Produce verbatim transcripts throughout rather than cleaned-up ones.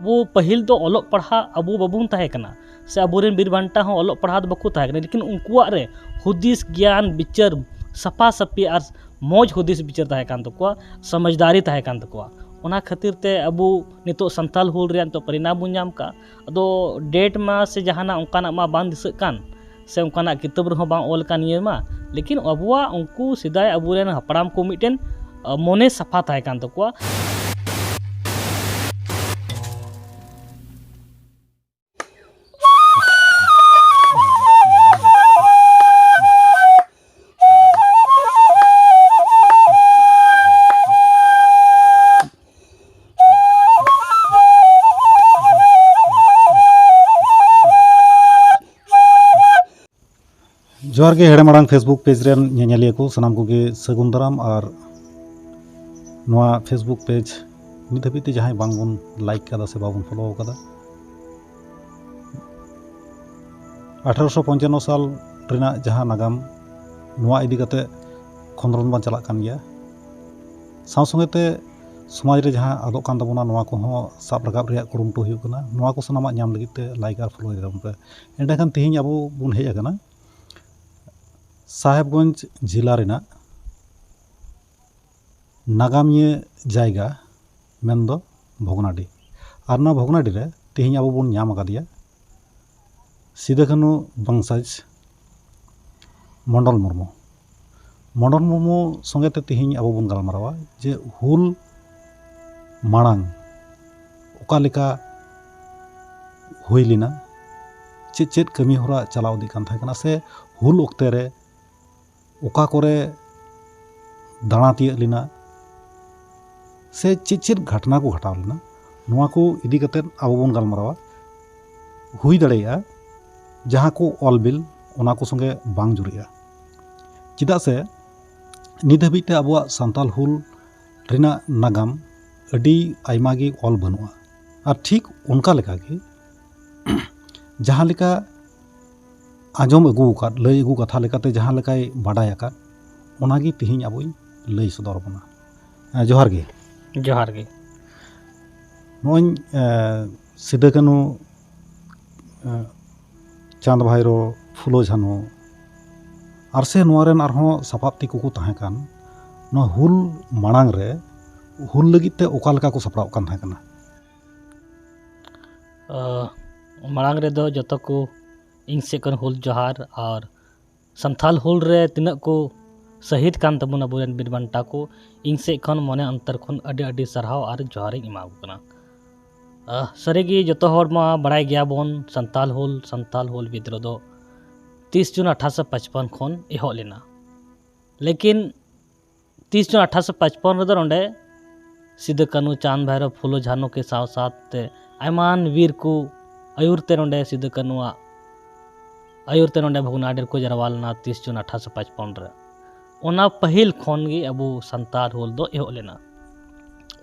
ᱟᱵᱚ ᱯᱟᱹᱦᱤᱞ ᱫᱚ ᱚᱞᱚᱜ ᱯᱟᱲᱦᱟᱜ ᱟᱵᱚ ᱵᱟᱵᱚᱱ ᱛᱟᱦᱮᱸ ᱠᱟᱱᱟ, ᱥᱮ ᱟᱵᱚᱨᱮᱱ ᱵᱤᱨ ᱵᱟᱱᱴᱟ ᱦᱚᱸ ᱚᱞᱚᱜ ᱯᱟᱲᱦᱟᱜ ᱫᱚ ᱵᱟᱠᱚ ᱛᱟᱦᱮᱸ ᱠᱟᱱᱟ, ᱞᱮᱠᱤᱱ ᱩᱱᱠᱩᱣᱟᱜ ᱨᱮ ᱦᱩᱫᱤᱥ, ᱜᱮᱭᱟᱱ, ᱵᱤᱪᱟᱹᱨ ᱥᱟᱯᱷᱟ ᱥᱟᱹᱯᱷᱤ ᱟᱨ ᱢᱚᱡᱽ ᱦᱩᱫᱤᱥ ᱵᱤᱪᱟᱹᱨ ᱛᱟᱦᱮᱸ ᱠᱟᱱ ᱛᱟᱠᱚᱣᱟ, ᱥᱚᱢᱟᱡᱽᱫᱟᱨᱤ ᱛᱟᱦᱮᱸ ᱠᱟᱱ ᱛᱟᱠᱚᱣᱟ᱾ ᱚᱱᱟ ᱠᱷᱟᱹᱛᱤᱨ ᱛᱮ ᱟᱵᱚ ᱱᱤᱛᱚᱜ ᱥᱟᱱᱛᱟᱞ ᱦᱩᱞ ᱨᱮᱭᱟᱜ ᱱᱤᱛᱚᱜ ᱯᱚᱨᱤᱱᱟᱢ ᱵᱚᱱ ᱧᱟᱢ ᱠᱟᱜᱼᱟ᱾ ᱟᱫᱚ ᱰᱮᱴ ᱢᱟ ᱥᱮ ᱡᱟᱦᱟᱱᱟᱜ ᱚᱱᱠᱟᱱᱟᱜ ᱢᱟ ᱵᱟᱝ ᱫᱤᱥᱟᱹᱜ ᱠᱟᱱ, ᱥᱮ ᱚᱱᱠᱟᱱᱟᱜ ᱠᱤᱛᱟᱹᱵ ᱨᱮᱦᱚᱸ ᱵᱟᱝ ᱚᱞ ᱟᱠᱟᱱ ᱱᱤᱭᱟᱹ ᱢᱟ, ᱞᱮᱠᱤᱱ ᱟᱵᱚᱣᱟᱜ ᱩᱱᱠᱩ ᱥᱮᱫᱟᱭ ᱟᱵᱚᱨᱮᱱ ᱦᱟᱯᱲᱟᱢ ᱠᱚ ᱢᱤᱫᱴᱮᱱ, ᱟ, ᱢᱚᱱᱮ ᱥᱟᱯᱷᱟ ᱛᱟᱦᱮᱸ ᱠᱟᱱ ᱛᱟᱠᱚᱣᱟ᱾ ᱡᱚᱦᱟᱨ ᱜᱮ ᱦᱮᱲᱮᱢ ᱟᱲᱟᱝ Facebook ᱯᱮᱡᱽ ᱨᱮᱱ ᱧᱮᱧᱮᱞᱤᱭᱟᱹ ᱠᱚ ᱥᱟᱱᱟᱢ ᱠᱚᱜᱮ ᱥᱟᱹᱜᱩᱱ ᱫᱟᱨᱟᱢ᱾ ᱟᱨ ᱱᱚᱣᱟ Facebook ᱯᱮᱡᱽ ᱱᱤᱛ ᱦᱟᱹᱵᱤᱡ ᱛᱮ ᱡᱟᱦᱟᱸᱭ ᱵᱟᱝᱵᱚᱱ ᱞᱟᱭᱤᱠ ᱠᱟᱫᱟ ᱥᱮ ᱵᱟᱵᱚᱱ ᱯᱷᱚᱞᱳ ᱠᱟᱫᱟ, ᱟᱴᱷᱟᱨᱚᱥᱚ ᱯᱚᱧᱪᱟᱱᱱᱚ ᱥᱟᱞ ᱨᱮᱱᱟᱜ ᱡᱟᱦᱟᱸ ᱱᱟᱜᱟᱢ, ᱱᱚᱣᱟ ᱤᱫᱤ ᱠᱟᱛᱮ ᱠᱷᱚᱸᱫᱽᱨᱚᱸᱫᱽ ᱢᱟ ᱪᱟᱞᱟᱜ ᱠᱟᱱ ᱜᱮᱭᱟ, ᱥᱟᱶ ᱥᱚᱸᱜᱮ ᱛᱮ ᱥᱚᱢᱟᱡᱽ ᱨᱮ ᱡᱟᱦᱟᱸ ᱟᱫᱚᱜ ᱠᱟᱱ ᱛᱟᱵᱚᱱᱟ, ᱱᱚᱣᱟ ᱠᱚᱦᱚᱸ ᱥᱟᱵ ᱨᱟᱠᱟᱵ ᱨᱮᱭᱟᱜ ᱠᱩᱨᱩᱢᱩᱴᱩ ᱦᱩᱭᱩᱜ ᱠᱟᱱᱟ᱾ ᱱᱚᱣᱟ ᱠᱚ ᱥᱟᱱᱟᱢᱟᱜ ᱧᱟᱢ ᱞᱟᱹᱜᱤᱫ ᱛᱮ ᱞᱟᱭᱤᱠ ᱟᱨ ᱯᱷᱚᱞᱳ ᱤᱫᱤ ᱛᱟᱵᱚᱱ ᱯᱮ᱾ ᱮᱸᱰᱮᱠᱷᱟᱱ ᱛᱮᱦᱮᱧ ᱟᱵᱚ ᱵᱚᱱ ᱦᱮᱡ ᱟᱠᱟᱱᱟ ᱥᱟᱦᱮᱵᱽᱜᱚᱸᱡᱽ ᱡᱮᱞᱟ ᱨᱮᱱᱟᱜ ᱱᱟᱜᱟᱢᱤᱭᱟᱹ ᱡᱟᱭᱜᱟ, ᱢᱮᱱᱫᱚ ᱵᱷᱚᱜᱽᱱᱟᱰᱤ᱾ ᱟᱨ ᱱᱚᱣᱟ ᱵᱷᱚᱜᱽᱱᱟᱰᱤ ᱨᱮ ᱛᱮᱦᱮᱧ ᱟᱵᱚ ᱵᱚᱱ ᱧᱟᱢ ᱟᱠᱟᱫᱮᱭᱟ ᱥᱤᱫᱩ ᱠᱟᱹᱱᱦᱩ ᱵᱚᱝᱥᱟᱡᱽ ᱢᱚᱸᱰᱚᱞ ᱢᱩᱨᱢᱩ᱾ ᱢᱚᱸᱰᱚᱞ ᱢᱩᱨᱢᱩ ᱥᱚᱸᱜᱮ ᱛᱮ ᱛᱮᱦᱮᱧ ᱟᱵᱚ ᱵᱚᱱ ᱜᱟᱞᱢᱟᱨᱟᱣᱟ ᱡᱮ ᱦᱩᱞ ᱢᱟᱲᱟᱝ ᱚᱠᱟ ᱞᱮᱠᱟ ᱦᱩᱭ ᱞᱮᱱᱟ, ᱪᱮᱫ ᱪᱮᱫ ᱠᱟᱹᱢᱤ ᱦᱚᱨᱟ ᱪᱟᱞᱟᱣ ᱤᱫᱤᱜ ᱠᱟᱱ ᱛᱟᱦᱮᱸ ᱠᱟᱱᱟ, ᱥᱮ ᱦᱩᱞ ᱚᱠᱛᱮ ᱨᱮ ᱚᱠᱟ ᱠᱚᱨᱮ ᱫᱟᱬᱟ ᱛᱤᱭᱟᱹᱜ ᱞᱮᱱᱟ, ᱥᱮ ᱪᱮᱫ ᱪᱮᱫ ᱜᱷᱟᱴᱱᱟ ᱠᱚ ᱜᱷᱟᱴᱟᱣ ᱞᱮᱱᱟ, ᱱᱚᱣᱟ ᱠᱚ ᱤᱫᱤ ᱠᱟᱛᱮᱫ ᱟᱵᱚ ᱵᱚᱱ ᱜᱟᱞᱢᱟᱨᱟᱣᱟ᱾ ᱦᱩᱭ ᱫᱟᱲᱮᱭᱟᱜᱼᱟ ᱡᱟᱦᱟᱸ ᱠᱚ ᱚᱞ ᱵᱤᱞ, ᱚᱱᱟ ᱠᱚ ᱥᱚᱸᱜᱮ ᱵᱟᱝ ᱡᱩᱨᱤᱜᱼᱟ, ᱪᱮᱫᱟᱜ ᱥᱮ ᱱᱤᱛ ᱦᱟᱹᱵᱤᱡ ᱛᱮ ᱟᱵᱚᱣᱟᱜ ᱥᱟᱱᱛᱟᱞ ᱦᱩᱞ ᱨᱮᱱᱟᱜ ᱱᱟᱜᱟᱢ ᱟᱹᱰᱤ ᱟᱭᱢᱟ ᱜᱮ ᱚᱞ ᱵᱟᱹᱱᱩᱜᱼᱟ᱾ ᱟᱨ ᱴᱷᱤᱠ ᱚᱱᱠᱟ ᱞᱮᱠᱟ ᱜᱮ ᱡᱟᱦᱟᱸ ᱞᱮᱠᱟ ᱟᱸᱡᱚᱢ ᱟᱹᱜᱩ ᱟᱠᱟᱫ, ᱞᱟᱹᱭ ᱟᱹᱜᱩ ᱠᱟᱛᱷᱟ ᱞᱮᱠᱟᱛᱮ ᱡᱟᱦᱟᱸ ᱞᱮᱠᱟᱭ ᱵᱟᱰᱟᱭ ᱟᱠᱟᱫ, ᱚᱱᱟᱜᱮ ᱛᱮᱦᱮᱧ ᱟᱵᱚᱭ ᱞᱟᱹᱭ ᱥᱚᱫᱚᱨ ᱟᱵᱚᱱᱟ᱾ ᱦᱮᱸ, ᱡᱚᱦᱟᱨ ᱜᱮ᱾ ᱡᱚᱦᱟᱨ ᱜᱮ᱾ ᱱᱚᱜᱼᱚᱭ ᱥᱤᱫᱩ ᱠᱟᱹᱱᱦᱩ, ᱪᱟᱸᱫᱽ ᱵᱷᱟᱭᱨᱳ, ᱯᱷᱩᱞᱳ ᱡᱷᱟᱱᱳ ᱟᱨ ᱥᱮ ᱱᱚᱣᱟ ᱨᱮᱱ ᱟᱨᱦᱚᱸ ᱥᱟᱯᱟᱵ ᱛᱤ ᱠᱚᱠᱚ ᱛᱟᱦᱮᱸ ᱠᱟᱱ, ᱱᱚᱣᱟ ᱦᱩᱞ ᱢᱟᱲᱟᱝ ᱨᱮ ᱦᱩᱞ ᱞᱟᱹᱜᱤᱫ ᱛᱮ ᱚᱠᱟ ᱞᱮᱠᱟ ᱠᱚ ᱥᱟᱯᱲᱟᱣ ᱠᱟᱱ ᱛᱟᱦᱮᱸ ᱠᱟᱱᱟ? ᱢᱟᱲᱟᱝ ᱨᱮᱫᱚ ᱡᱚᱛᱚ ᱠᱚ ᱤᱧ ᱥᱮᱫ ᱠᱷᱚᱱ ᱦᱩᱞ ᱡᱚᱦᱟᱨ ᱟᱨ ᱥᱟᱱᱛᱷᱟᱞ ᱦᱩᱞ ᱨᱮ ᱛᱤᱱᱟᱹᱜ ᱠᱚ ᱥᱟᱹᱦᱤᱫ ᱠᱟᱱ ᱛᱟᱵᱚᱱᱟ ᱟᱵᱚᱨᱮᱱ ᱵᱤᱨ ᱵᱟᱱᱴᱟ ᱠᱚ, ᱤᱧ ᱥᱮᱫ ᱠᱷᱚᱱ ᱢᱚᱱᱮ ᱚᱱᱛᱚᱨ ᱠᱷᱚᱱ ᱟᱹᱰᱤ ᱟᱹᱰᱤ ᱥᱟᱨᱦᱟᱣ ᱟᱨ ᱡᱚᱦᱟᱨ ᱤᱧ ᱮᱢᱟ ᱠᱚ ᱠᱟᱱᱟ᱾ ᱥᱟᱹᱨᱤᱜᱮ ᱡᱚᱛᱚ ᱦᱚᱲ ᱢᱟ ᱵᱟᱲᱟᱭ ᱜᱮᱭᱟᱵᱚᱱ, ᱥᱟᱱᱛᱟᱞ ᱦᱩᱞ ᱥᱟᱱᱛᱟᱞ ᱦᱩᱞ ᱵᱤᱫᱽᱨᱳᱦ ᱫᱚ ᱛᱤᱥ ᱡᱩᱱ ᱟᱴᱷᱟᱨᱚᱥᱚ ᱯᱟᱸᱪᱯᱚᱱ ᱠᱷᱚᱱ ᱮᱦᱚᱵ ᱞᱮᱱᱟ᱾ ᱞᱮᱠᱤᱱ ᱛᱤᱥ ᱡᱩᱱ ᱟᱴᱷᱟᱨᱚᱥᱚ ᱯᱟᱸᱪᱯᱚᱱ ᱨᱮᱫᱚ ᱱᱚᱰᱮ ᱥᱤᱫᱩ ᱠᱟᱹᱱᱦᱩ, ᱪᱟᱸᱫᱽ ᱵᱷᱟᱭᱨᱳ, ᱯᱷᱩᱞᱳ ᱡᱷᱟᱱᱳ ᱠᱤ ᱥᱟᱶ ᱥᱟᱶᱛᱮ ᱟᱭᱢᱟᱱ ᱵᱤᱨ ᱠᱚ ᱟᱹᱭᱩᱨ ᱛᱮ ᱱᱚᱰᱮ ᱥᱤᱫᱩ ᱠᱟᱹᱱᱦᱩᱣᱟᱜ ᱟᱹᱭᱩᱨ ᱛᱮ ᱱᱚᱰᱮ ᱵᱷᱚᱜᱽᱱᱟᱰᱤ ᱨᱮᱠᱚ ᱡᱟᱨᱣᱟ ᱞᱮᱱᱟ ᱛᱤᱥ ᱡᱩᱱ ᱟᱴᱷᱟᱨᱚᱥᱚ ᱯᱟᱸᱪᱯᱚᱱ ᱨᱮ᱾ ᱚᱱᱟ ᱯᱟᱹᱦᱤᱞ ᱠᱷᱚᱱ ᱜᱮ ᱟᱵᱚ ᱥᱟᱱᱛᱟᱲ ᱦᱩᱞ ᱫᱚ ᱮᱦᱚᱵ ᱞᱮᱱᱟ᱾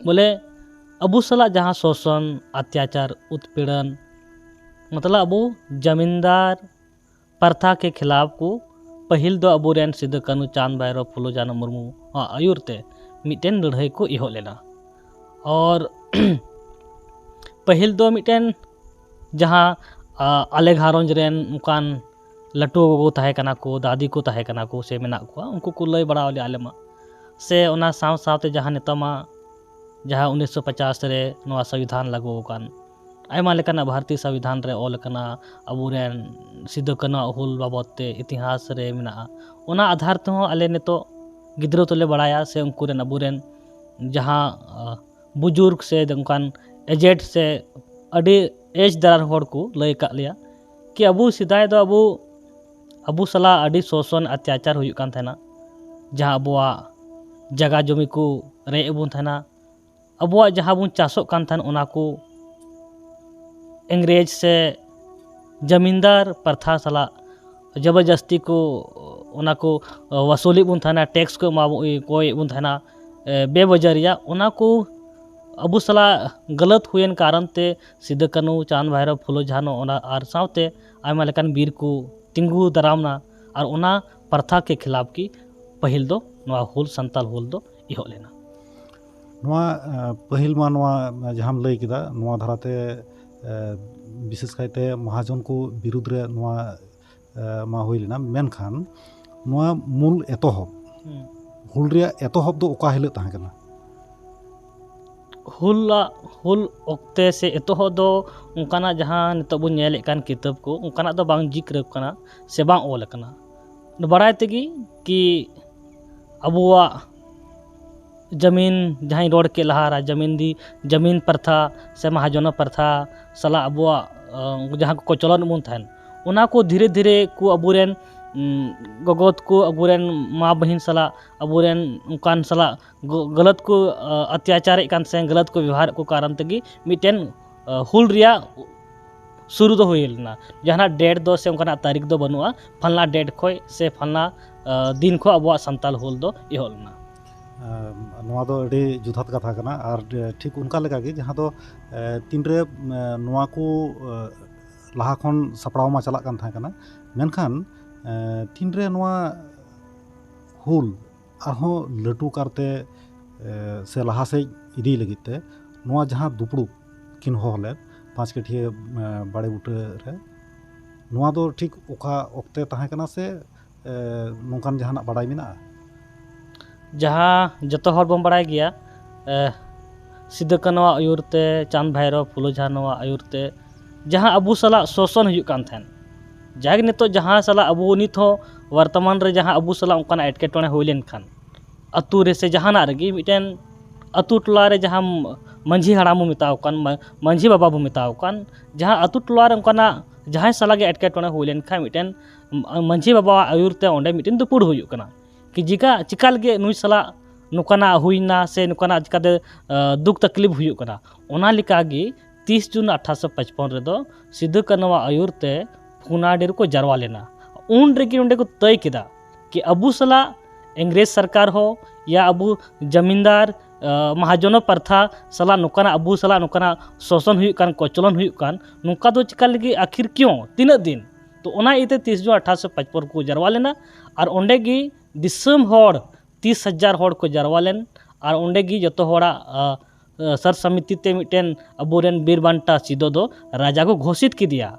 ᱵᱚᱞᱮ ᱟᱵᱚ ᱥᱟᱞᱟᱜ ᱡᱟᱦᱟᱸ ᱥᱳᱥᱚᱱ, ᱚᱛᱛᱟᱪᱟᱨ, ᱩᱛᱯᱤᱲᱚᱱ, ᱢᱚᱛᱞᱚᱵ ᱟᱵᱚ ᱡᱟᱢᱤᱱᱫᱟᱨ ᱯᱨᱚᱛᱷᱟ ᱠᱮ ᱠᱷᱤᱞᱟᱯ ᱠᱚ ᱯᱟᱹᱦᱤᱞ ᱫᱚ ᱟᱵᱚᱨᱮᱱ ᱥᱤᱫᱩ ᱠᱟᱹᱱᱦᱩ, ᱪᱟᱸᱫᱽ ᱵᱷᱟᱭᱨᱳ, ᱯᱷᱩᱞᱳ ᱡᱷᱟᱱᱳ ᱢᱩᱨᱢᱩ ᱟᱜ ᱟᱹᱭᱩᱨ ᱛᱮ ᱢᱤᱫᱴᱮᱱ ᱞᱟᱹᱲᱦᱟᱹᱭ ᱠᱚ ᱮᱦᱚᱵ ᱞᱮᱱᱟ᱾ ᱟᱨ ᱯᱟᱹᱦᱤᱞ ᱫᱚ ᱢᱤᱫᱴᱮᱱ ᱡᱟᱦᱟᱸ, ᱟ, ᱟᱞᱮ ᱜᱷᱟᱨᱚᱸᱡᱽ ᱨᱮᱱ ᱚᱱᱠᱟᱱ ᱞᱟᱹᱴᱩ ᱜᱚᱜᱚ ᱛᱟᱦᱮᱸ ᱠᱟᱱᱟ ᱠᱚ, ᱫᱟᱫᱤ ᱠᱚ ᱛᱟᱦᱮᱸ ᱠᱟᱱᱟ ᱠᱚ ᱥᱮ ᱢᱮᱱᱟᱜ ᱠᱚᱣᱟ, ᱩᱱᱠᱩ ᱠᱚ ᱞᱟᱹᱭ ᱵᱟᱲᱟ ᱟᱞᱮ, ᱟᱞᱮ ᱢᱟ᱾ ᱥᱮ ᱚᱱᱟ ᱥᱟᱶ ᱥᱟᱶᱛᱮ ᱡᱟᱦᱟᱸ ᱱᱤᱛᱚᱜ ᱢᱟ ᱡᱟᱦᱟᱸ ᱩᱱᱤᱥᱥᱚ ᱯᱚᱪᱟᱥ ᱨᱮ ᱱᱚᱣᱟ ᱥᱚᱝᱵᱤᱫᱷᱟᱱ ᱞᱟᱹᱜᱩ ᱟᱠᱟᱱ, ᱟᱭᱢᱟ ᱞᱮᱠᱟᱱᱟᱜ ᱵᱷᱟᱨᱚᱛᱤᱭᱚ ᱥᱚᱝᱵᱤᱫᱷᱟᱱ ᱨᱮ ᱚᱞ ᱟᱠᱟᱱᱟ, ᱟᱵᱚᱨᱮᱱ ᱥᱤᱫᱩ ᱠᱟᱹᱱᱦᱩᱣᱟᱜ ᱦᱩᱞ ᱵᱟᱵᱚᱫ ᱛᱮ ᱤᱛᱤᱦᱟᱥ ᱨᱮ ᱢᱮᱱᱟᱜᱼᱟ᱾ ᱚᱱᱟ ᱟᱫᱷᱟᱨ ᱛᱮᱦᱚᱸ ᱟᱞᱮ ᱱᱤᱛᱚᱜ ᱜᱤᱫᱽᱨᱟᱹ ᱛᱚᱞᱮ ᱵᱟᱲᱟᱭᱟ ᱥᱮ ᱩᱱᱠᱩ ᱨᱮᱱ ᱟᱵᱚᱨᱮᱱ ᱡᱟᱦᱟᱸ, ᱟ, ᱵᱩᱡᱩᱨᱜᱽ ᱥᱮ ᱚᱱᱠᱟᱱ ᱮᱡᱮᱰ ᱥᱮ ᱟᱹᱰᱤ ᱮᱡᱽ ᱫᱟᱨᱟᱱ ᱦᱚᱲ ᱠᱚ ᱞᱟᱹᱭ ᱟᱠᱟᱫ ᱞᱮᱭᱟ ᱠᱤ ᱟᱵᱚ ᱥᱮᱫᱟᱭ ᱫᱚ ᱟᱵᱚ, ᱟᱵᱚ ᱥᱟᱞᱟᱜ ᱟᱹᱰᱤ ᱥᱳᱥᱚᱱ ᱚᱛᱛᱟᱪᱟᱨ ᱦᱩᱭᱩᱜ ᱠᱟᱱ ᱛᱟᱦᱮᱱᱟ, ᱡᱟᱦᱟᱸ ᱟᱵᱚᱣᱟᱜ ᱡᱟᱭᱜᱟ ᱡᱚᱢᱤ ᱠᱚ ᱨᱮᱡ ᱮᱫ ᱵᱚᱱ ᱛᱟᱦᱮᱱᱟ, ᱟᱵᱚᱣᱟᱜ ᱡᱟᱦᱟᱸ ᱵᱚᱱ ᱪᱟᱥᱚᱜ ᱠᱟᱱ ᱛᱟᱦᱮᱱ ᱚᱱᱟ ᱠᱚ ᱤᱝᱨᱮᱡᱽ ᱥᱮ ᱡᱟᱢᱤᱱᱫᱟᱨ ᱯᱨᱚᱛᱷᱟ ᱥᱟᱞᱟᱜ ᱡᱚᱵᱚᱨᱡᱟᱥᱛᱤ ᱠᱚ ᱚᱱᱟ ᱠᱚ ᱣᱟᱥᱩᱞᱮᱫ ᱵᱚᱱ ᱛᱟᱦᱮᱱᱟ, ᱴᱮᱠᱥ ᱠᱚ ᱮᱢᱟ ᱵᱚ-, ᱠᱚᱭᱮᱫ ᱵᱚᱱ ᱛᱟᱦᱮᱱᱟ, ᱮ, ᱵᱮᱵᱟᱡᱟᱨᱤᱭᱟ, ᱚᱱᱟ ᱠᱚ ᱟᱵᱚ ᱥᱟᱞᱟᱜ ᱜᱟᱞᱟᱛ ᱦᱩᱭᱮᱱ ᱠᱟᱨᱚᱱ ᱛᱮ ᱥᱤᱫᱩ ᱠᱟᱹᱱᱦᱩ, ᱪᱟᱸᱫᱽ ᱵᱷᱟᱭᱨᱳ, ᱯᱷᱩᱞᱳ ᱡᱷᱟᱱᱳ, ᱚᱱᱟ ᱟᱨ ᱥᱟᱶᱛᱮ ᱟᱭᱢᱟ ᱞᱮᱠᱟᱱ ᱵᱤᱨ ᱠᱚ ᱛᱤᱸᱜᱩ ᱫᱟᱨᱟᱢ ᱮᱱᱟ ᱟᱨ ᱚᱱᱟ ᱯᱨᱚᱛᱷᱟ ᱠᱮ ᱠᱷᱤᱞᱟᱯ ᱜᱮ ᱯᱟᱹᱦᱤᱞ ᱫᱚ ᱱᱚᱣᱟ ᱦᱩᱞ, ᱥᱟᱱᱛᱟᱞ ᱦᱩᱞ ᱫᱚ ᱮᱦᱚᱵ ᱞᱮᱱᱟ᱾ ᱱᱚᱣᱟ ᱯᱟᱹᱦᱤᱞ ᱢᱟ ᱱᱚᱣᱟ ᱡᱟᱦᱟᱸᱢ ᱞᱟᱹᱭ ᱠᱮᱫᱟ, ᱱᱚᱣᱟ ᱫᱷᱟᱨᱟᱛᱮ ᱵᱤᱥᱮᱥ ᱠᱟᱭᱛᱮ ᱢᱟᱦᱟᱡᱚᱱ ᱠᱚ ᱵᱤᱨᱩᱫᱽ ᱨᱮ ᱱᱚᱣᱟ ᱢᱟ ᱦᱩᱭ ᱞᱮᱱᱟ᱾ ᱢᱮᱱᱠᱷᱟᱱ ᱱᱚᱣᱟ ᱢᱩᱞ ᱮᱛᱚᱦᱚᱵ, ᱦᱩᱞ ᱨᱮᱭᱟᱜ ᱮᱛᱚᱦᱚᱵ ᱫᱚ ᱚᱠᱟ ᱦᱤᱞᱳᱜ ᱛᱟᱦᱮᱸ ᱠᱟᱱᱟ? ᱦᱩᱞᱟᱜ ᱦᱩᱞ ᱚᱠᱛᱮ ᱥᱮ ᱮᱛᱚᱦᱚᱵ ᱫᱚ ᱚᱱᱠᱟᱱᱟᱜ ᱡᱟᱦᱟᱸ ᱱᱤᱛᱚᱜ ᱵᱚᱱ ᱧᱮᱞᱮᱫ ᱠᱟᱱ ᱠᱤᱛᱟᱹᱵ ᱠᱚ, ᱚᱱᱠᱟᱱᱟᱜ ᱫᱚ ᱵᱟᱝ ᱡᱤᱠᱨ ᱠᱟᱱᱟ ᱥᱮ ᱵᱟᱝ ᱚᱞ ᱟᱠᱟᱱᱟ᱾ ᱵᱟᱲᱟᱭ ᱛᱮᱜᱮ ᱠᱤ ᱟᱵᱚᱣᱟᱜ ᱡᱟᱢᱤᱱ, ᱡᱟᱦᱟᱸᱧ ᱨᱚᱲ ᱠᱮᱫ ᱞᱟᱦᱟᱨᱮ, ᱡᱟᱢᱤᱱ ᱫᱤ ᱡᱟᱢᱤᱱ ᱯᱨᱚᱛᱷᱟ ᱥᱮ ᱢᱟᱦᱟᱡᱚᱱᱚ ᱯᱨᱚᱛᱷᱟ ᱥᱟᱞᱟᱜ ᱟᱵᱚᱣᱟᱜ ᱡᱟᱦᱟᱸ ᱠᱚ ᱠᱚᱪᱚᱞᱚᱱ ᱵᱚᱱ ᱛᱟᱦᱮᱱ, ᱚᱱᱟ ᱠᱚ ᱫᱷᱤᱨᱮ ᱫᱷᱤᱨᱮ ᱠᱚ ᱟᱵᱚᱨᱮᱱ ᱜᱚᱜᱚ ᱛᱟᱠᱚ, ᱟᱵᱚᱨᱮᱱ ᱢᱟ ᱵᱟᱹᱦᱤᱱ ᱥᱟᱞᱟᱜ, ᱟᱵᱚᱨᱮᱱ ᱚᱱᱠᱟᱱ ᱥᱟᱞᱟᱜ ᱜᱟᱹᱞᱟᱹᱛ ᱠᱚ ᱚᱛᱛᱟᱪᱟᱨᱮᱫ ᱠᱟᱱ ᱥᱮ ᱜᱟᱹᱞᱟᱹᱛ ᱠᱚ ᱵᱮᱵᱚᱦᱟᱨᱮᱫ ᱠᱚ ᱠᱟᱨᱚᱱ ᱛᱮᱜᱮ ᱢᱤᱫᱴᱮᱱ ᱦᱩᱞ ᱨᱮᱭᱟᱜ ᱥᱩᱨᱩ ᱫᱚ ᱦᱩᱭ ᱞᱮᱱᱟ᱾ ᱡᱟᱦᱟᱱᱟᱜ ᱰᱮᱴ ᱫᱚ ᱥᱮ ᱚᱱᱠᱟᱱᱟᱜ ᱛᱟᱹᱨᱤᱠᱷ ᱫᱚ ᱵᱟᱹᱱᱩᱜᱼᱟ, ᱯᱷᱟᱞᱱᱟ ᱰᱮᱴ ᱠᱷᱚᱱ ᱥᱮ ᱯᱷᱟᱞᱱᱟ ᱫᱤᱱ ᱠᱷᱚᱱ ᱟᱵᱚᱣᱟᱜ ᱥᱟᱱᱛᱟᱞ ᱦᱩᱞ ᱫᱚ ᱮᱦᱚᱵ ᱞᱮᱱᱟ᱾ ᱱᱚᱣᱟ ᱫᱚ ᱟᱹᱰᱤ ᱡᱚᱛᱷᱟᱛ ᱠᱟᱛᱷᱟ ᱠᱟᱱᱟ᱾ ᱟᱨ ᱴᱷᱤᱠ ᱚᱱᱠᱟ ᱞᱮᱠᱟᱜᱮ ᱡᱟᱦᱟᱸ ᱫᱚ ᱛᱤᱱᱨᱮ ᱱᱚᱣᱟ ᱠᱚ ᱞᱟᱦᱟ ᱠᱷᱚᱱ ᱥᱟᱯᱲᱟᱣ ᱢᱟ ᱪᱟᱞᱟᱜ ᱠᱟᱱ ᱛᱟᱦᱮᱸ ᱠᱟᱱᱟ, ᱢᱮᱱᱠᱷᱟᱱ ᱛᱤᱱᱨᱮ ᱱᱚᱣᱟ ᱦᱩᱞ ᱟᱨᱦᱚᱸ ᱞᱟᱹᱴᱩ ᱠᱟᱨᱛᱮ ᱥᱮ ᱞᱟᱦᱟ ᱥᱮᱫ ᱤᱫᱤ ᱞᱟᱹᱜᱤᱫ ᱛᱮ ᱱᱚᱣᱟ ᱡᱟᱦᱟᱸ ᱫᱩᱯᱲᱩᱵ ᱠᱤᱱ ᱦᱚᱦᱚ ᱞᱮᱫ ᱯᱟᱸᱪ ᱠᱟᱹᱴᱷᱤᱭᱟᱹ ᱵᱟᱲᱮ ᱵᱩᱴᱟᱹ ᱨᱮ, ᱱᱚᱣᱟ ᱫᱚ ᱴᱷᱤᱠ ᱚᱠᱟ ᱚᱠᱛᱮ ᱛᱟᱦᱮᱸ ᱠᱟᱱᱟ ᱥᱮ ᱱᱚᱝᱠᱟᱱ ᱡᱟᱦᱟᱱᱟᱜ ᱵᱟᱲᱟᱭ ᱢᱮᱱᱟᱜᱼᱟ? ᱡᱟᱦᱟᱸ ᱡᱚᱛᱚ ᱦᱚᱲ ᱵᱚᱱ ᱵᱟᱲᱟᱭ ᱜᱮᱭᱟ, ᱥᱤᱫᱩ ᱠᱟᱹᱱᱩᱣᱟᱜ ᱟᱹᱭᱩᱨ ᱛᱮ, ᱪᱟᱸᱫᱽ ᱵᱷᱟᱭᱨᱳ ᱯᱷᱩᱞᱳ ᱡᱷᱟᱱᱳᱣᱟᱜ ᱟᱹᱭᱩᱨ ᱛᱮ ᱡᱟᱦᱟᱸ ᱟᱵᱚ ᱥᱟᱞᱟᱜ ᱥᱳᱥᱚᱱ ᱦᱩᱭᱩᱜ ᱠᱟᱱ ᱛᱟᱦᱮᱸᱱ, ᱡᱟᱦᱟᱸ ᱜᱮ ᱱᱤᱛᱚᱜ ᱡᱟᱦᱟᱸ ᱥᱟᱞᱟᱜ ᱟᱵᱚ ᱱᱤᱛ ᱦᱚᱸ ᱵᱚᱨᱛᱚᱢᱟᱱ ᱨᱮ ᱡᱟᱦᱟᱸ ᱟᱵᱚ ᱥᱟᱞᱟᱜ ᱚᱱᱠᱟᱱᱟᱜ ᱮᱴᱠᱮᱴᱚᱬᱮ ᱦᱩᱭ ᱞᱮᱱᱠᱷᱟᱱ, ᱟᱹᱛᱩ ᱨᱮ ᱥᱮ ᱡᱟᱦᱟᱱᱟᱜ ᱨᱮᱜᱮ ᱢᱤᱫᱴᱮᱱ ᱟᱹᱛᱩ ᱴᱚᱞᱟ ᱨᱮ ᱡᱟᱦᱟᱸ ᱢᱟᱹᱡᱷᱤ ᱦᱟᱲᱟᱢ ᱵᱚ ᱢᱮᱛᱟᱣ ᱠᱟᱱ, ᱢᱟ-, ᱢᱟᱹᱡᱷᱤ ᱵᱟᱵᱟ ᱵᱚ ᱢᱮᱛᱟᱣ ᱠᱟᱱ, ᱡᱟᱦᱟᱸ ᱟᱹᱛᱩ ᱴᱚᱞᱟ ᱨᱮ ᱚᱱᱠᱟᱱᱟᱜ ᱡᱟᱦᱟᱸᱭ ᱥᱟᱞᱟᱜ ᱜᱮ ᱮᱴᱠᱮᱴᱚᱬᱮ ᱦᱩᱭ ᱞᱮᱱᱠᱷᱟᱱ ᱢᱤᱫᱴᱮᱱ ᱢᱟᱹᱡᱷᱤ ᱵᱟᱵᱟᱣᱟᱜ ᱟᱹᱭᱩᱨ ᱛᱮ ᱚᱸᱰᱮ ᱢᱤᱫᱴᱮᱱ ᱫᱩᱯᱩᱲ ᱦᱩᱭᱩᱜ ᱠᱟᱱᱟ᱾ ᱠᱤ ᱪᱤᱠᱟ, ᱪᱤᱠᱟ ᱞᱟᱹᱜᱤᱫ ᱱᱩᱭ ᱥᱟᱞᱟᱜ ᱱᱚᱝᱠᱟᱱᱟᱜ ᱦᱩᱭᱱᱟ ᱥᱮ ᱱᱚᱝᱠᱟᱱᱟᱜ ᱪᱤᱠᱟᱛᱮ ᱫᱩᱠ ᱛᱟᱠᱞᱤᱯ ᱦᱩᱭᱩᱜ ᱠᱟᱱᱟ᱾ ᱚᱱᱟ ᱞᱮᱠᱟᱜᱮ ᱛᱤᱥ ᱡᱩᱱ ᱟᱴᱷᱟᱨᱚᱥᱚ ᱯᱟᱸᱪᱯᱚᱱ ᱨᱮᱫᱚ ᱥᱤᱫᱩ ᱠᱟᱹᱱᱩᱣᱟᱜ ᱟᱹᱭᱩᱨ ᱛᱮ ᱯᱷᱩᱱᱟᱰᱤ ᱨᱮᱠᱚ ᱡᱟᱨᱣᱟ ᱞᱮᱱᱟ᱾ ᱩᱱ ᱨᱮᱜᱮ ᱚᱸᱰᱮ ᱠᱚ ᱛᱟᱹᱭ ᱠᱮᱫᱟ ᱠᱤ ᱟᱵᱚ ᱥᱟᱞᱟᱜ ᱤᱝᱨᱮᱡᱽ ᱥᱚᱨᱠᱟᱨ ᱦᱚᱸ ᱭᱟ ᱟᱵᱚ ᱡᱟᱢᱤᱱᱫᱟᱨ ᱢᱟᱦᱟᱡᱚᱱᱚ ᱯᱨᱚᱛᱷᱟ ᱥᱟᱞᱟᱜ ᱱᱚᱝᱠᱟᱱᱟᱜ ᱟᱵᱚ ᱥᱟᱞᱟᱜ ᱱᱚᱝᱠᱟᱱᱟᱜ ᱥᱳᱥᱚᱱ ᱦᱩᱭᱩᱜ ᱠᱟᱱ, ᱠᱚᱪᱞᱚᱱ ᱦᱩᱭᱩᱜ ᱠᱟᱱ, ᱱᱚᱝᱠᱟ ᱫᱚ ᱪᱤᱠᱟ ᱞᱟᱹᱜᱤᱫ? ᱟᱹᱠᱷᱤᱨ ᱠᱤᱭᱚᱸ? ᱛᱤᱱᱟᱹᱜ ᱫᱤᱱ? ᱛᱚ ᱚᱱᱟ ᱤᱭᱟᱹᱛᱮ ᱛᱤᱥ ᱡᱩᱱ ᱟᱴᱷᱟᱨᱚᱥᱚ ᱯᱟᱸᱪᱯᱚᱱ ᱠᱚ ᱡᱟᱨᱣᱟ ᱞᱮᱱᱟ ᱟᱨ ᱚᱸᱰᱮ ᱜᱮ ᱫᱤᱥᱚᱢ ᱦᱚᱲ ᱛᱤᱥ ᱦᱟᱡᱟᱨ ᱦᱚᱲ ᱠᱚ ᱡᱟᱨᱣᱟ ᱞᱮᱱ ᱟᱨ ᱚᱸᱰᱮ ᱜᱮ ᱡᱚᱛᱚ ᱦᱚᱲᱟᱜ ᱥᱟᱨ ᱥᱚᱢᱤᱛᱤ ᱛᱮ ᱢᱤᱫᱴᱮᱱ ᱟᱵᱚᱨᱮᱱ ᱵᱤᱨ ᱵᱟᱱᱴᱟ ᱥᱤᱫᱚ ᱫᱚ ᱨᱟᱡᱟ ᱠᱚ ᱜᱷᱳᱥᱤᱛ ᱠᱮᱫᱮᱭᱟ᱾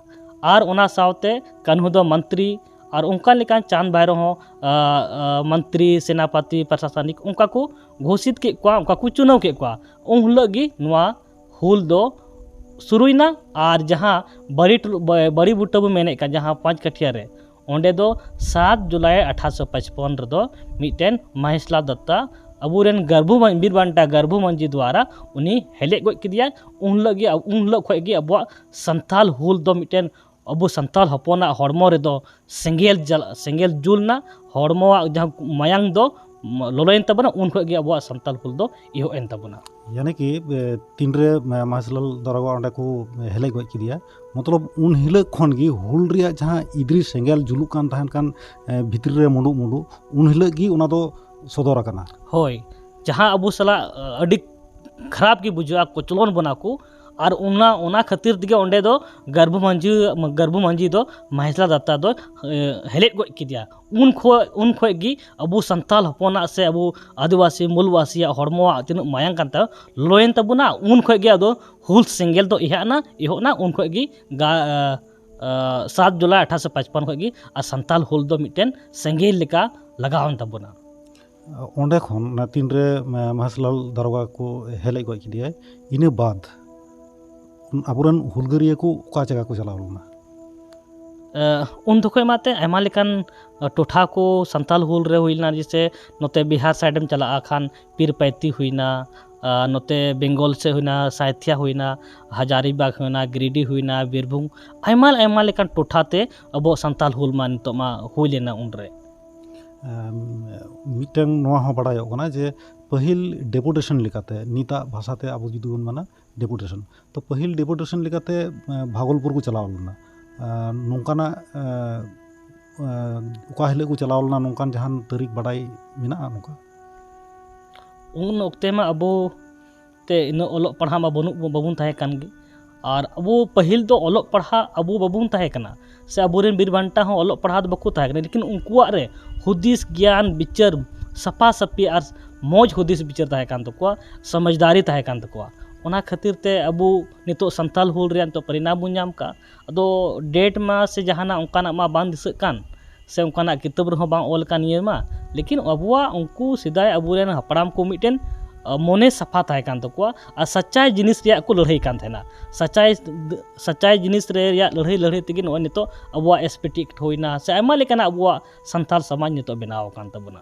ᱟᱨ ᱚᱱᱟ ᱥᱟᱶᱛᱮ ᱠᱟᱹᱱᱦᱩ ᱫᱚ ᱢᱚᱱᱛᱨᱤ, ᱟᱨ ᱚᱱᱠᱟ ᱞᱮᱠᱟᱱ ᱪᱟᱸᱫᱽ ᱵᱷᱟᱭᱨᱳ ᱦᱚᱸ ᱢᱚᱱᱛᱨᱤ, ᱥᱮᱱᱟᱯᱟᱛᱤ, ᱯᱨᱚᱥᱟᱥᱚᱱᱤᱠ ᱚᱱᱠᱟ ᱠᱚ ᱜᱷᱳᱥᱤᱛ ᱠᱮᱫ ᱠᱚᱣᱟ, ᱚᱱᱠᱟ ᱠᱚ ᱪᱩᱱᱟᱹᱣ ᱠᱮᱫ ᱠᱚᱣᱟ᱾ ᱩᱱ ᱦᱤᱞᱳᱜ ᱜᱮ ᱱᱚᱣᱟ ᱦᱩᱞ ᱫᱚ ᱥᱩᱨᱩᱭᱮᱱᱟ᱾ ᱟᱨ ᱡᱟᱦᱟᱸ ᱵᱟᱲᱤ ᱴᱚ-, ᱵᱟ-, ᱵᱟᱲᱤ ᱵᱩᱴᱟᱹ ᱵᱚ ᱢᱮᱱᱮᱫ ᱠᱟᱱ, ᱡᱟᱦᱟᱸ ᱯᱟᱸᱪ ᱠᱟᱴᱷᱤᱭᱟ ᱨᱮ, ᱚᱸᱰᱮ ᱫᱚ ᱥᱟᱛ ᱡᱩᱞᱟᱭ ᱟᱴᱷᱟᱨᱚᱥᱚ ᱯᱟᱸᱪᱯᱚᱱ ᱨᱮᱫᱚ ᱢᱤᱫᱴᱮᱱ ᱢᱟᱦᱮᱥᱞᱟ ᱫᱟᱛᱟ ᱟᱵᱚᱨᱮᱱ ᱜᱟᱨᱵᱷᱩ ᱢᱟ-, ᱵᱤᱨ ᱵᱟᱱᱴᱟ ᱜᱟᱨᱵᱷᱩ ᱢᱟᱹᱡᱷᱤ ᱫᱩᱣᱟᱨᱟ ᱩᱱᱤ ᱦᱮᱞᱮᱡ ᱜᱚᱡ ᱠᱮᱫᱮᱭᱟᱭ᱾ ᱩᱱ ᱦᱤᱞᱳᱜ ᱜᱮ, ᱩᱱ ᱦᱤᱞᱳᱜ ᱠᱷᱚᱱ ᱜᱮ ᱟᱵᱚᱣᱟᱜ ᱥᱟᱱᱛᱟᱞ ᱦᱩᱞ ᱫᱚ ᱢᱤᱫᱴᱮᱱ ᱟᱵᱚ ᱥᱟᱱᱛᱟᱞ ᱦᱚᱯᱚᱱᱟᱜ ᱦᱚᱲᱢᱚ ᱨᱮᱫᱚ ᱥᱮᱸᱜᱮᱞ ᱡᱟᱞ-, ᱥᱮᱸᱜᱮᱞ ᱡᱩᱞ ᱮᱱᱟ, ᱦᱚᱲᱢᱚᱣᱟᱜ ᱡᱟᱦᱟᱸ ᱢᱟᱭᱟᱝ ᱫᱚ ᱞᱚᱞᱚᱭᱮᱱ ᱛᱟᱵᱚᱱᱟ, ᱩᱱ ᱠᱷᱚᱱ ᱜᱮ ᱟᱵᱚᱣᱟᱜ ᱥᱟᱱᱛᱟᱞ ᱦᱩᱞ ᱫᱚ ᱮᱦᱚᱵ ᱮᱱ ᱛᱟᱵᱚᱱᱟ᱾ ᱭᱟᱱᱤ ᱠᱤ, ᱮ, ᱛᱤᱱᱨᱮ, ᱮ, ᱢᱟᱦᱮᱥᱞᱟᱞ ᱫᱟᱨᱚᱜᱟ ᱚᱸᱰᱮ ᱠᱚ ᱦᱮᱞᱮᱡ ᱜᱚᱡ ᱠᱮᱫᱮᱭᱟ, ᱢᱚᱛᱞᱚᱵ ᱩᱱ ᱦᱤᱞᱳᱜ ᱠᱷᱚᱱ ᱜᱮ ᱦᱩᱞ ᱨᱮᱭᱟᱜ ᱡᱟᱦᱟᱸ ᱤᱫᱨᱤ ᱥᱮᱸᱜᱮᱞ ᱡᱩᱞᱩᱜ ᱠᱟᱱ ᱛᱟᱦᱮᱱ ᱠᱟᱱ, ᱮ, ᱵᱷᱤᱛᱨᱤ ᱨᱮ ᱢᱩᱰᱩᱜ ᱢᱩᱰᱩᱜ, ᱩᱱ ᱦᱤᱞᱳᱜ ᱜᱮ ᱚᱱᱟ ᱫᱚ ᱥᱚᱫᱚᱨ ᱟᱠᱟᱱᱟ᱾ ᱦᱳᱭ, ᱡᱟᱦᱟᱸ ᱟᱵᱚ ᱥᱟᱞᱟᱜ, ᱮ, ᱟᱹᱰᱤ ᱠᱷᱟᱨᱟᱯ ᱜᱮ ᱵᱩᱡᱷᱟᱹᱜᱼᱟ, ᱠᱚᱪᱞᱚᱱ ᱵᱚᱱᱟ ᱠᱚ᱾ ᱟᱨ ᱚᱱᱟ, ᱚᱱᱟ ᱠᱷᱟᱹᱛᱤᱨ ᱛᱮᱜᱮ ᱚᱸᱰᱮ ᱫᱚ ᱜᱟᱨᱵᱷᱩ ᱢᱟᱹᱡᱷᱤ, ᱜᱟᱨᱵᱷᱩ ᱢᱟᱹᱡᱷᱤ ᱫᱚ ᱢᱟᱦᱮᱥᱞᱟ ᱫᱟᱛᱟ ᱫᱚ, ᱮ, ᱦᱮᱞᱮᱡ ᱜᱚᱡ ᱠᱮᱫᱮᱭᱟ᱾ ᱩᱱ ᱠᱷᱚᱡ, ᱩᱱ ᱠᱷᱚᱡ ᱜᱮ ᱟᱵᱚ ᱥᱟᱱᱛᱟᱞ ᱦᱚᱯᱚᱱᱟᱜ ᱥᱮ ᱟᱵᱚ ᱟᱹᱫᱤᱵᱟᱹᱥᱤ ᱢᱩᱞᱵᱟᱹᱥᱤᱭᱟᱜ ᱦᱚᱲᱢᱚᱣᱟᱜ ᱛᱤᱱᱟᱹᱜ ᱢᱟᱭᱟᱝ ᱠᱟᱱ ᱛᱟᱭᱟ, ᱞᱚᱞᱚᱭᱮᱱ ᱛᱟᱵᱚᱱᱟ᱾ ᱩᱱ ᱠᱷᱚᱡ ᱜᱮ ᱟᱫᱚ ᱦᱩᱞ ᱥᱮᱸᱜᱮᱞ ᱫᱚ ᱮᱦᱚᱵ ᱮᱱᱟ, ᱮᱦᱚᱵ ᱮᱱᱟ᱾ ᱩᱱ ᱠᱷᱚᱡ ᱜᱮ ᱜᱟ-, ᱮ, ᱮ, ᱥᱟᱛ ᱡᱩᱞᱟᱭ ᱟᱴᱷᱟᱨᱚᱥᱚ ᱯᱟᱸᱪᱯᱟᱱ ᱠᱷᱚᱡ ᱜᱮ ᱟᱨ ᱥᱟᱱᱛᱟᱞ ᱦᱩᱞ ᱫᱚ ᱢᱤᱫᱴᱮᱱ ᱥᱮᱸᱜᱮᱞ ᱞᱮᱠᱟ ᱞᱟᱜᱟᱣᱮᱱ ᱛᱟᱵᱚᱱᱟ᱾ ᱚᱸᱰᱮ ᱠᱷᱚᱱ ᱚᱱᱟ ᱛᱤᱱᱨᱮ, ᱮ, ᱢᱟᱦᱮᱥᱞᱟᱞ ᱫᱟᱨᱚᱜᱟ ᱠᱚ ᱦᱮᱞᱮᱡ ᱜᱚᱡ ᱠᱮᱫᱮᱭᱟᱭ, ᱤᱱᱟᱹ ᱵᱟᱫ ᱟᱵᱚᱨᱮᱱ ᱦᱩᱞᱜᱟᱹᱨᱤᱭᱟᱹ ᱠᱚ ᱚᱠᱟ ᱡᱟᱭᱜᱟ ᱠᱚ ᱪᱟᱞᱟᱣ ᱞᱮᱱᱟ? ᱮ, ᱩᱱ ᱡᱚᱠᱷᱚᱡ ᱢᱟ ᱛᱮ ᱟᱭᱢᱟ ᱞᱮᱠᱟᱱ, ᱮ, ᱴᱚᱴᱷᱟ ᱠᱚ ᱥᱟᱱᱛᱟᱞ ᱦᱩᱞ ᱨᱮ ᱦᱩᱭ ᱞᱮᱱᱟ, ᱡᱮᱭᱥᱮ ᱱᱚᱛᱮ ᱵᱤᱦᱟᱨ side ᱮᱢ ᱪᱟᱞᱟᱜᱼᱟ ᱠᱷᱟᱱ ᱯᱤᱨᱯᱟᱭᱛᱤ ᱦᱩᱭᱱᱟ, ᱟᱨ ᱱᱚᱛᱮ ᱵᱮᱝᱜᱚᱞ ᱥᱮᱫ ᱦᱩᱭᱱᱟ ᱥᱟᱭᱛᱷᱤᱭᱟ ᱦᱩᱭᱱᱟ, ᱦᱟᱡᱟᱨᱤᱵᱟᱜᱽ ᱦᱩᱭᱱᱟ, ᱜᱤᱨᱤᱰᱤ ᱦᱩᱭᱱᱟ, ᱵᱤᱨᱵᱷᱩᱢ, ᱟᱭᱢᱟ ᱟᱭᱢᱟ ᱞᱮᱠᱟᱱ ᱴᱚᱴᱷᱟ ᱛᱮ ᱟᱵᱚᱣᱟᱜ ᱥᱟᱱᱛᱟᱞ ᱦᱩᱞ ᱢᱟ ᱱᱤᱛᱚᱜ ᱢᱟ ᱦᱩᱭ ᱞᱮᱱᱟ ᱩᱱᱨᱮ᱾ ᱮᱢ, ᱢᱤᱫᱴᱟᱝ ᱱᱚᱣᱟ ᱦᱚᱸ ᱵᱟᱲᱟᱭᱚᱜ ᱠᱟᱱᱟ ᱡᱮ ᱯᱟᱹᱦᱤᱞ deputation ᱞᱮᱠᱟᱛᱮ, ᱱᱤᱛᱟᱜ ᱵᱷᱟᱥᱟᱛᱮ ᱟᱵᱚ ᱡᱩᱫᱤ ᱵᱚᱱ ᱢᱮᱱᱟ deputation, ᱛᱚ ᱯᱟᱹᱦᱤᱞ deputation ᱞᱮᱠᱟᱛᱮ, ᱮ, ᱵᱷᱟᱜᱚᱞᱯᱩᱨ ᱠᱚ ᱪᱟᱞᱟᱣ ᱞᱮᱱᱟ᱾ ᱮ, ᱱᱚᱝᱠᱟᱱᱟᱜ, ᱮ, ᱮ, ᱚᱠᱟ ᱦᱤᱞᱳᱜ ᱠᱚ ᱪᱟᱞᱟᱣ ᱞᱮᱱᱟ, ᱱᱚᱝᱠᱟᱱ ᱡᱟᱦᱟᱱ ᱛᱟᱹᱨᱤᱠᱷ ᱵᱟᱰᱟᱭ ᱢᱮᱱᱟᱜᱼᱟ ᱱᱚᱝᱠᱟ? ᱩᱱ ᱚᱠᱛᱮ ᱢᱟ ᱟᱵᱚ ᱛᱮ ᱤᱱᱟᱹᱜ ᱚᱞᱚᱜ ᱯᱟᱲᱦᱟᱜ ᱢᱟ ᱵᱟᱹᱱᱩᱜ, ᱵᱟᱵᱚᱱ ᱛᱟᱦᱮᱸ ᱠᱟᱱ ᱜᱮ᱾ ᱟᱨ ᱟᱵᱚ ᱯᱟᱹᱦᱤᱞ ᱫᱚ ᱚᱞᱚᱜ ᱯᱟᱲᱦᱟᱜ ᱟᱵᱚ ᱵᱟᱵᱚᱱ ᱛᱟᱦᱮᱸ ᱠᱟᱱᱟ, ᱥᱮ ᱟᱵᱚᱨᱮᱱ ᱵᱤᱨ ᱵᱟᱱᱴᱟ ᱦᱚᱸ ᱚᱞᱚᱜ ᱯᱟᱲᱦᱟᱜ ᱫᱚ ᱵᱟᱠᱚ ᱛᱟᱦᱮᱸ ᱠᱟᱱᱟ, ᱞᱮᱠᱤᱱ ᱩᱱᱠᱩᱣᱟᱜ ᱨᱮ ᱦᱩᱫᱤᱥ, ᱜᱮᱭᱟᱱ, ᱵᱤᱪᱟᱹᱨ ᱥᱟᱯᱷᱟ ᱥᱟᱹᱯᱷᱤ ᱟᱨ ᱢᱚᱡᱽ ᱦᱩᱫᱤᱥ ᱵᱤᱪᱟᱹᱨ ᱛᱟᱦᱮᱸ ᱠᱟᱱ ᱛᱟᱠᱚᱣᱟ, ᱥᱚᱢᱟᱡᱽᱫᱟᱨᱤ ᱛᱟᱦᱮᱸ ᱠᱟᱱ ᱛᱟᱠᱚᱣᱟ᱾ ᱚᱱᱟ ᱠᱷᱟᱹᱛᱤᱨ ᱛᱮ ᱟᱵᱚ ᱱᱤᱛᱚᱜ ᱥᱟᱱᱛᱟᱞ ᱦᱩᱞ ᱨᱮᱭᱟᱜ ᱱᱤᱛᱚᱜ ᱯᱚᱨᱤᱱᱟᱢ ᱵᱚᱱ ᱧᱟᱢ ᱠᱟᱜ᱾ ᱟᱫᱚ ᱰᱮᱴ ᱢᱟ ᱥᱮ ᱡᱟᱦᱟᱱᱟᱜ ᱚᱱᱠᱟᱱᱟᱜ ᱢᱟ ᱵᱟᱝ ᱫᱤᱥᱟᱹᱜ ᱠᱟᱱ, ᱥᱮ ᱚᱱᱠᱟᱱᱟᱜ ᱠᱤᱛᱟᱹᱵ ᱨᱮᱦᱚᱸ ᱵᱟᱝ ᱚᱞ ᱟᱠᱟᱱ ᱱᱤᱭᱟᱹ ᱢᱟ᱾ ᱞᱮᱠᱤᱱ ᱟᱵᱚᱣᱟᱜ ᱩᱱᱠᱩ ᱥᱮᱫᱟᱭ ᱟᱵᱚᱨᱮᱱ ᱦᱟᱯᱲᱟᱢ ᱠᱚ ᱢᱤᱫᱴᱮᱱ, ᱟ, ᱢᱚᱱᱮ ᱥᱟᱯᱷᱟ ᱛᱟᱦᱮᱸ ᱠᱟᱱ ᱛᱟᱠᱚᱣᱟ ᱟᱨ ᱥᱟᱪᱟᱭ ᱡᱤᱱᱤᱥ ᱨᱮᱭᱟᱜ ᱠᱚ ᱞᱟᱹᱲᱦᱟᱹᱭ ᱠᱟᱱ ᱛᱟᱦᱮᱱᱟ᱾ ᱥᱟᱪᱟᱭ, ᱥᱟᱪᱟᱭ ᱡᱤᱱᱤᱥ ᱨᱮᱭᱟᱜ ᱞᱟᱹᱲᱦᱟᱹᱭ, ᱞᱟᱹᱲᱦᱟᱹᱭ ᱛᱮᱜᱮ ᱱᱚᱜᱼᱚᱭ ᱱᱤᱛᱚᱜ ᱟᱵᱚᱣᱟᱜ ᱮᱥ ᱯᱤ ᱴᱤ ᱮᱠᱴ ᱦᱩᱭᱱᱟ, ᱥᱮ ᱟᱭᱢᱟ ᱞᱮᱠᱟᱱᱟᱜ ᱟᱵᱚᱣᱟᱜ ᱥᱟᱱᱛᱟᱞ ᱥᱚᱢᱟᱡᱽ ᱱᱤᱛᱚᱜ ᱵᱮᱱᱟᱣ ᱟᱠᱟᱱ ᱛᱟᱵᱚᱱᱟ᱾